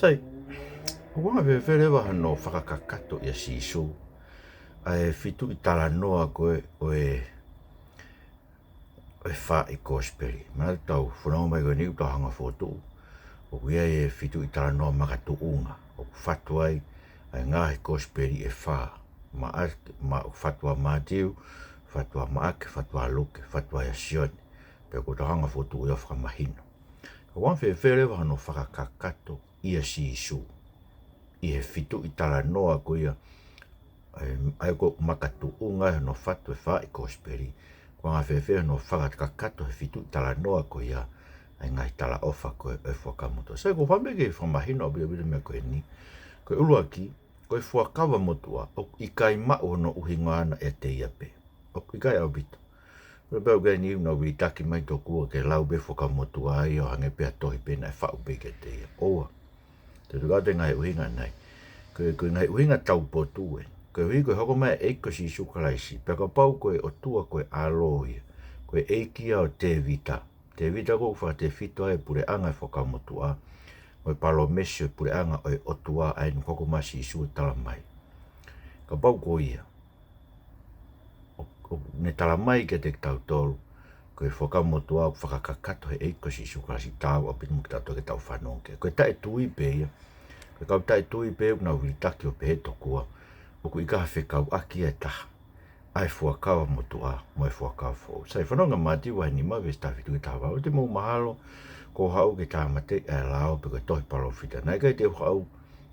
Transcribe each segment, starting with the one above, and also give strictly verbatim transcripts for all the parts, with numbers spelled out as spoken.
Sai, ʻoku anga fēfē leva hono fakakakato ʻia Sīsū ʻa e fituʻi talanoa ko ē ʻo e, ʻo e fā ʻi kosipeli. Manatu tau fononga mai ko eni ʻoku tau hanga fotu. ʻOku ʻi ai e fituʻi talanoa makatuʻunga. ʻOku fatu ai ʻa e ngaahi kosipeli ʻe fā. Maʻake, ma, ʻoku fatu ʻa Mātiu, fatu ʻa Maʻake, fatu ʻa Luke, fatu ʻa Sione. Pea ʻoku tau hanga fotu ia fakamahino. ʻOku anga fēfē leva hono fakakakato ʻia Sīsū ʻi he fituʻi talanoa ko ia, ʻa e, ʻa e ʻoku makatuʻunga ai hono fatu e fā ʻi kosipeli. ʻOku anga fēfē hono fakakakato he fituʻi talanoa ko ia ʻa e ngaahi talaʻofa ko ē ʻo e Fuakava Motuʻa. Sai, ʻoku ou fie maʻu ke fakamahino ʻaupito ʻaupito meʻa ko eni. Ko e ʻuluaki, ko e Fuakava Motuʻa ʻoku ʻikai maʻu hono ʻuhinga ʻana ʻiate ia pē. ʻOku ʻikai ʻaupito. Ko e pau ke ni nau vilitaki mai tokua ke lau pē Fuakava Motuʻa ia ʻo hangē pē ha tohi pē naʻe faʻu pē kiate ia. ʻOua. Te u tuku atu e ngaahi ʻuhinga ʻanai. Ko e, ko e ngaahi ʻuhinga taupotu ē. Koeʻuhi ko e hoko mai ʻa e ʻEiki ko Sīsū Kalaisi. Pea kapau ko e ʻOtua ko e ʻAlo ia, ko e ʻEiki ia ʻo Tēvita. Tēvita ʻoku fakatefito ai e puleʻanga e Fuakava Motuʻa mo e palōmesi ʻo e puleʻanga ʻo e ʻOtua ʻa ē naʻe hoko mai ʻa Sīsū ʻo tala mai. Kapau ko ia, ʻo, ʻo ne tala mai kiate kitautolu, ko e Fuakava Motuʻa ʻoku fakakakato he ʻEiki ko Sīsū Kalaisi, taau ʻaupito mo kitautolu ke tau fanongo ki ai. Ko e taʻetui pē ia, ko e kau taʻetui pē ʻoku nau vilitaki ʻo pehē tokua ʻoku ʻikai ha fekauʻaki ia ʻe taha ʻa e Fuakava Motuʻa mo e Fuakava Foʻou. Sai, fanongo, Mātiu vahe nima veesi taha fitu ki he taha valu. ʻOua te mou mahalo kuo u haʻu ke tāmateʻi ʻa e lao pe ko e tohi palōfita. Naʻe ʻikai te u haʻu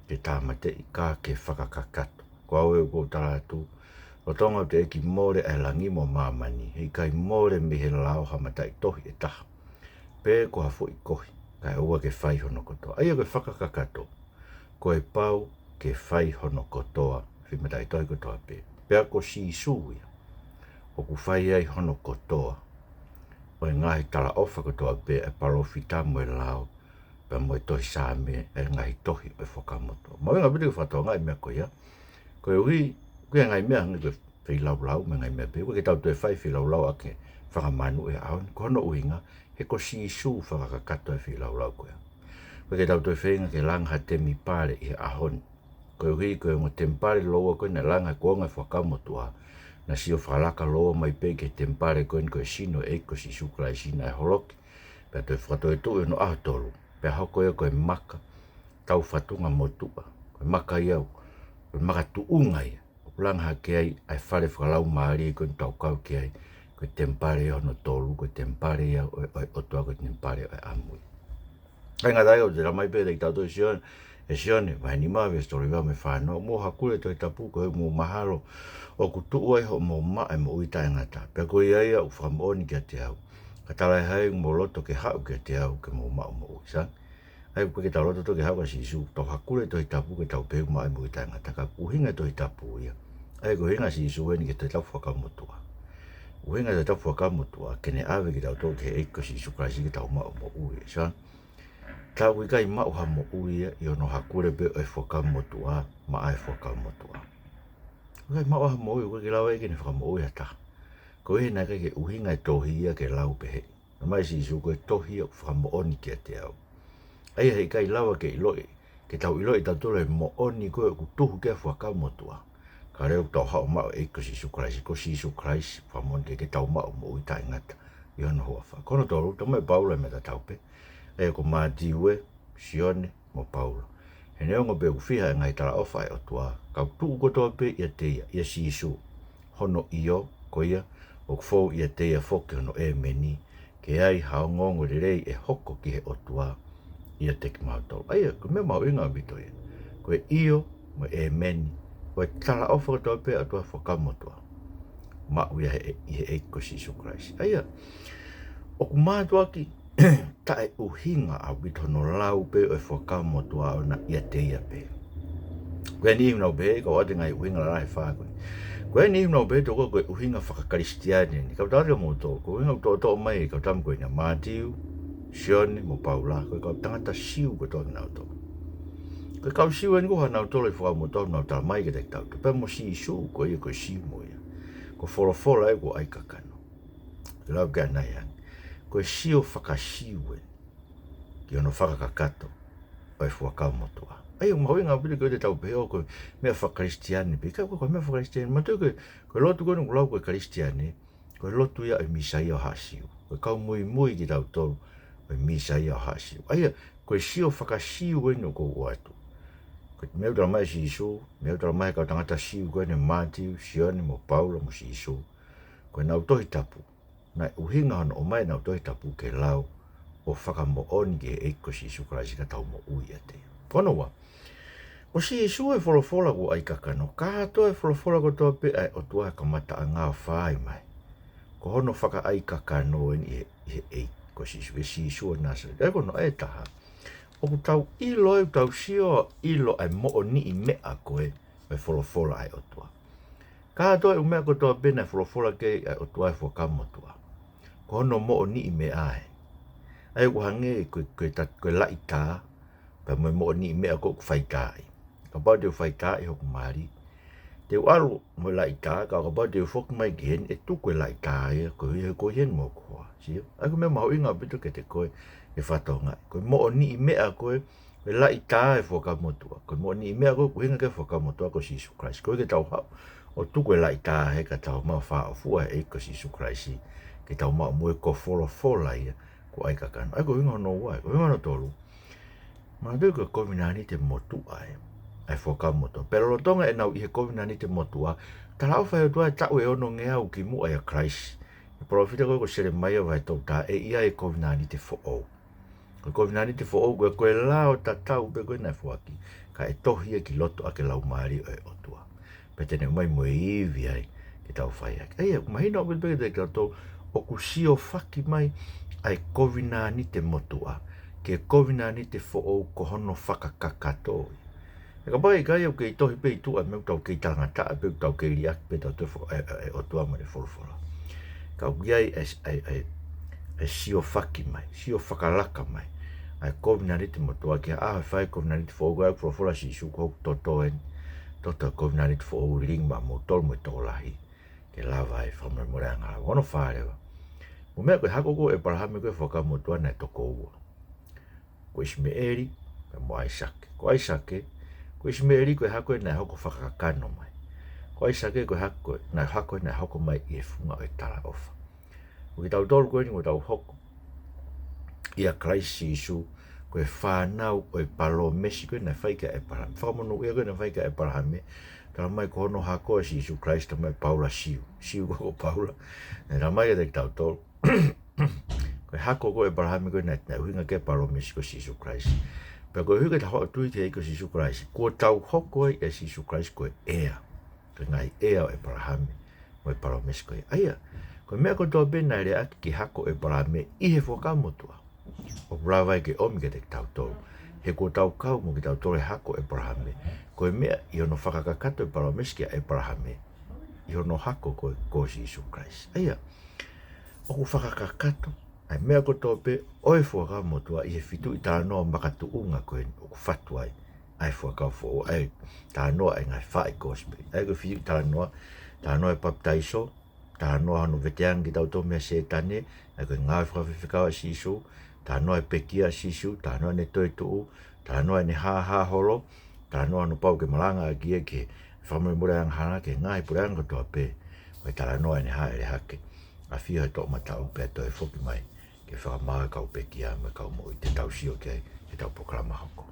ke tāmateʻi ka ke fakakakato. Ko au ē ʻoku ou tala atu, lolotonga ʻoku teʻeki mole ʻa e langi mo māmani, heʻikai mole mei he lao ha mataʻitohi ʻe taha, pe ko ha foʻi kohi, kae ʻoua ke fai hono kotoa. ʻA ia ko e fakakakato, ko e pau ke fai hono kotoa, fai mataʻitohi kotoa pē. Pea ko Sīsū ia ʻoku fai ai hono kotoa ʻo e ngaahi talaʻofa kotoa pē ʻa e palōfita mo e lao, pea mo e tohi Saame, ʻa e ngaahi tohi ʻo e Fuakava Motuʻa. Mahuʻinga ʻaupito ke fakatokangaʻi e meʻa ko ia. Koeʻuhi, ko e ngaahi meʻa hangē ko e feilaulau, mo e ngaahi meʻa pehē, ʻoku ʻikai ke tau toe fai feilaulau ʻaki e fanga manu he ʻaho ni. Ko hono ʻuhinga, he ko Sīsū fakakakato e feilaulau ko ia. ʻOku ʻikai ke tau toe feinga ke langa ha temipale ʻi he ʻaho ni. Koeʻuhi, ko e ongo temipale lōua ko ē naʻe langa he kuonga e Fuakava Motuʻa, naʻe sio fakalaka lōua mai pē ki he temipale ko eni ko e sino e ʻEiki ko Sīsū Kalaisi naʻe holoki, pea toe fakatoetuʻu ʻi hono ʻaho tolu, pea hoko ia ko e maka taufatunga motuʻa, ko e maka ia, ko e makatuʻunga ia ʻoku langa hake ai ʻa e fale fakalaumālie ko eni ʻoku tau kau ki ai, ko e temipale ia hono tolu, ko e temipale ia ʻo e, ʻo e ʻOtua, ko e temipale ʻo e ʻAmui. ʻIkai ngata ai, ʻoku tala mai pē kiate kitautolu ʻe Sione, ʻe Sione vahe nima veesi tolu hiva mo e fā noa, mou hakule Tohi Tapu koeʻuhi ʻoku mou mahalo ʻoku tuʻu ai hoʻomou maʻu e moʻui taʻengata. Pea ko ia ia ʻoku fakamoʻoni kiate au, ka talaʻehai ʻoku mou loto ke haʻu kiate au ke mou maʻu moʻui. Sai, ʻa ia ʻoku ʻikai ke tau loto ʻo ke haʻu kia Sīsū, tau hakule Tohi Tapu ke tau pehē ʻoku maʻu e moʻui taʻengata, ka ʻoku ʻuhinga e Tohi Tapu ia. ʻA ia ko e ʻuhinga ʻa Sīsū eni ki he Tohi Tapu Fuakava Motuʻa. ʻUhinga e Tohi Tapu Fuakava Motuʻa ke ne ʻave kitautolu ki he ʻEiki ko Sīsū Kalaisi ke tau maʻu moʻui. Sai, ka ʻoku ʻikai maʻu ha moʻui ia ʻi hono hakule pē ʻo e Fuakava Motuʻa maʻa e Fuakava Motuʻa. ʻOku ʻikai maʻu ha moʻui, ʻoku ʻikai ke lava ia ke ne fakamoʻui ha taha. Koeʻuhi naʻe ʻikai ke ʻuhinga e tohi ia ke lau pehē. Talamai ʻe Sīsū, ko e tohi ia ʻoku fakamoʻoni kiate au. ʻA ia heʻikai lava ke ʻiloʻi, ke tau ʻiloʻi tautolu e moʻoni ko ē ʻoku tuhu ki ai e Fuakava Motuʻa, ka leva ʻoku tau haʻu ʻo maʻu e ʻEiki ko Sīsū Kalaisi, ko Sīsū Kalaisi fakamoʻoni ke, ke tau maʻu moʻui taʻengata ʻi hono huafa. Ko hono tolu, talamai ʻe Paula e meʻa tatau pē. ʻA ia ko Mātiu ē, Sione mo Paula. He neongo pē ʻoku fiha e ngaahi talaʻofa ʻa e ʻOtua, ka ʻoku tuʻu kotoa pē ʻiate ia, ʻia Sīsū, hono ʻio, ko ia, ʻoku fou ʻiate ia foki hono ʻēmeni, ke ai ha ongoongolelei ʻe hoko ki he ʻOtua ʻiate kimautolu. ʻA ia, ko e meʻa mahuʻinga ʻaupito ia. Ko e ʻio mo e ʻēmeni ʻo e talaʻofa kotoa pē ʻa e ʻOtua Fuakava Motuʻa, maʻu ia he, ʻi he ʻEiki ko Sīsū Kalaisi. ʻA ia, ʻoku mātuʻaki taʻeʻuhinga ʻaupito hono lau pē ʻo e Fuakava Motuʻa ʻona ʻiate ia pē. Ko e niʻihi ʻoku nau pehē, kau ʻoatu e ngaahi ʻuhinga lalahi ʻe fā ko ē. Ko e niʻihi ʻoku nau pehē tokua ko e ʻuhinga fakakalisitiane eni. Kau tala atu kiate kimoutolu, ko e ʻuhinga ʻoku toʻotoʻo mai ʻe he kau tama ko ena, Mātiu, Sione mo Paula, ko e kau tangata Siu kotoa kinautolu. Ko e kau Siu eni ko ē ʻoku ʻi ai hotau Fuakava Motuʻa ʻoku nau tala mai kiate kitautolu, pea mo Sīsū ko ia ko e Siu mo ia. Ko e folofola ē kuo ʻai kakano. Lau ki ai ʻanai ange. Ko e sio faka-Siu eni ki hono fakakakato ʻo e Fuakava Motuʻa. ʻA ia, ʻoku mahuʻinga ʻaupito ke ʻoua te tau pehē ʻoku meʻa fakakalisitiane pē. ʻIkai, ʻoku ʻikai ko e meʻa fakakalisitiane. Manatuʻi ko e, ko e lotu ko eni ʻoku lau ko e Kalisitiane, ko e lotu ia ʻo e Mīsaia ʻo Haʻa Siu. Ko e kau muimui kitautolu ʻo e Mīsaia ʻo Haʻa Siu. ʻA ia, ko e sio faka-Siu eni ʻoku ou ʻoatu. Ko e meʻa ʻoku talamai ʻe Sīsū, meʻa ʻoku talamai ʻe he kau tangata Siu ko eni, Mātiu, Sione mo Paula mo Sīsū. Ko ʻenau Tohi Tapu, naʻe ʻuhinga hono ʻomai ʻenau Tohi Tapu ke lau ʻo fakamoʻoni ki he ʻEiki ko Sīsū Kalaisi ka tau moʻui ʻiate ia. Ko hono ua, ko Sīsū e folofola kuo ʻai kakano, kātoa e folofola kotoa pē ʻa e ʻOtua he kamataʻanga ʻo fai mai, ko hono fakaʻai kakano eni ʻi he, ʻi he ʻEiki ko Sīsū, ʻe Sīsū ʻo Nāsaleti. ʻA ia ko hono ʻai ʻe taha, ʻoku tau ʻilo ai, ʻoku tau sio ʻilo ʻa e moʻoniʻi meʻa ko ē ʻo e folofola ʻa e ʻOtua. Kātoa e ʻū meʻa kotoa pē naʻe folofola ki ai ʻa e ʻOtua he Fuakava Motuʻa, ko hono moʻoniʻi meʻa ē. ʻA ia ʻoku hangē ko e, ko e ta-, ko e laʻitā, pea mo e moʻoniʻi meʻa ko ē ʻoku faitaaʻi. Kapau te u faitaaʻi hoku mali, te u ʻalu mo e laʻitā, ka kapau te u foki mai ki heni, ʻe tuku e laʻitā ia, ko ia, ko ia eni mo hoku hoa. Sio? ʻA ia ko e meʻa mahuʻinga ʻaupito kiate koe ʻe fakatokangaʻi. Ko e moʻoniʻi meʻa ko ē, ko e laʻitā e Fuakava Motuʻa. Ko e moʻoniʻi meʻa ko ē ʻoku ʻuhinga ki ai e Fuakava Motuʻa ko Sīsū Kalaisi. Ko ia ke tau haʻu ʻo tuku e laʻitā hē ka tau maʻu fāʻofua he ʻEiki ko Sīsū Kalaisi, ke tau maʻu mo e ko e folofola ia kuo ʻai kakano. ʻA ia ko e ʻuhinga hono ua, ko e ʻuhinga hono tolu. Manatuʻi ko e kovinānite motuʻa ē ʻa e Fuakava Motuʻa. Pea lolotonga ʻenau ʻi he kovinānite motuʻa, talaʻofa ʻe he ʻOtua ʻe taʻu ʻe onongeau kimuʻa ʻia Kalaisi. ʻI he palōfita ko ē ko Selemaia vahe tolu taha, ʻe ʻi ai e kovinānite foʻou. Ko e kovinānite foʻou ko ē, ko e lao tatau pē ko ē naʻe foaki, ka ʻe tohi ia ki loto ʻaki e Laumālie ʻo e ʻOtua. Pea te ne ʻomai mo e ivi ai ke tau fai ʻaki. ʻA ia, ʻoku mahino ʻaupito pē kiate kitautolu ʻoku siofaki mai ʻa e kovinānite motuʻa ki he kovinānite foʻou ko hono fakakakato. He kapau ʻe ʻikai, ʻoku kei tohi pē ʻi tuʻa e meʻa ʻoku tau kei talangataʻa pē, ʻoku tau kei liʻaki pē tautolu e fo-, e, e, e ʻOtua mo ʻene folofola. Ka ʻoku ʻi ai e, e, e, e siofaki mai, sio fakalaka mai ʻa e kovinānite motuʻa ki he ʻaho ʻe fai e kovinānite foʻou, ko e folofola ʻa Sīsū, ko hoku toto eni, toto e kovinānite foʻou, lilingi maʻamoutolu mo e tokolahi, ke lava ai e fakamolemoleʻanga. Hono fā leva. Mou meʻa ko e hako ko ē ʻo ʻĒpalahame ko ē he Fuakava Motuʻa naʻe toko ua. Ko ʻIsimeʻeli, pea mo ʻAisake. Ko ʻAisake, ko ʻIsimeʻeli ko e hako ē naʻe hoko fakakakano mai. Ko ʻAisake ko e hako, naʻe hako ē naʻe hoko mai ʻi he funga ʻo e talaʻofa. Ko kitautolu ko eni ʻoku tau hoko ʻia Kalaisi Sīsū, ko e fānau ʻo e palōmesi ko ē naʻe fai kia ʻĒpalahame. Fakamonūʻia ko ē naʻe fai kia ʻĒpalahame. Talamai ko hono hako ʻa Sīsū Kalaisi, talamai ʻe Paula Siu. Siu ko ē ko Paula. Naʻe talamai kiate kitautolu ko e hako ko ē ʻo ʻĒpalahame ko ē naʻe, naʻe ʻuhinga ki ai e palōmesi ko Sīsū Kalaisi. Pea koeʻuhi ko ʻetau tui ki he ʻEiki ko Sīsū Kalaisi, kuo tau hoko ai ʻia Sīsū Kalaisi ko e heir, ko e ngaahi heir ʻo ʻĒpalahame mo e palōmesi ko ia. ʻA ia, ko e meʻa kotoa pē naʻe lea ʻaki ki he hako ʻo ʻĒpalahame ʻi he Fuakava Motuʻa, ʻoku lava ai ke ʻomi kiate kitautolu. He kuo tau kau mo kitautolu he hako ʻo ʻĒpalahame, ko e meʻa ʻi hono fakakakato e palōmesi kia ʻĒpalahame ʻi hono hako ko ē ko Sīsū Kalaisi. ʻA ia, ʻoku fakakakato ʻa e meʻa kotoa pē ʻo e Fuakava Motuʻa ʻi he fitu ʻi talanoa makatuʻunga ko eni ʻoku fatu ai ʻa e Fuakava Foʻou, ʻa e talanoa ʻa e ngaahi faʻi kosipeli. ʻA ia ko e fitu ʻi talanoa, talanoa ʻo e papitaiso, talanoa hono veteange kitautolu meia Sētane, ʻa ia ko e ngāue fakafaifekau ʻa Sīsū, talanoa ʻo e pekia ʻa Sīsū, talanoa ʻene toetuʻu, talanoa ʻene hāhā holo, talanoa hono pau ke malangaʻaki ia ki he fakamolemoleʻanga hala, ki he ngaahi puleʻanga kotoa pē, mo e talanoa ʻene hāʻele hake, ʻafio he toʻomataʻu pea toe foki mai ke fakamaau e kau pekia mo e kau moʻui. Te tau sio ki ai heʻetau polokalama hoko.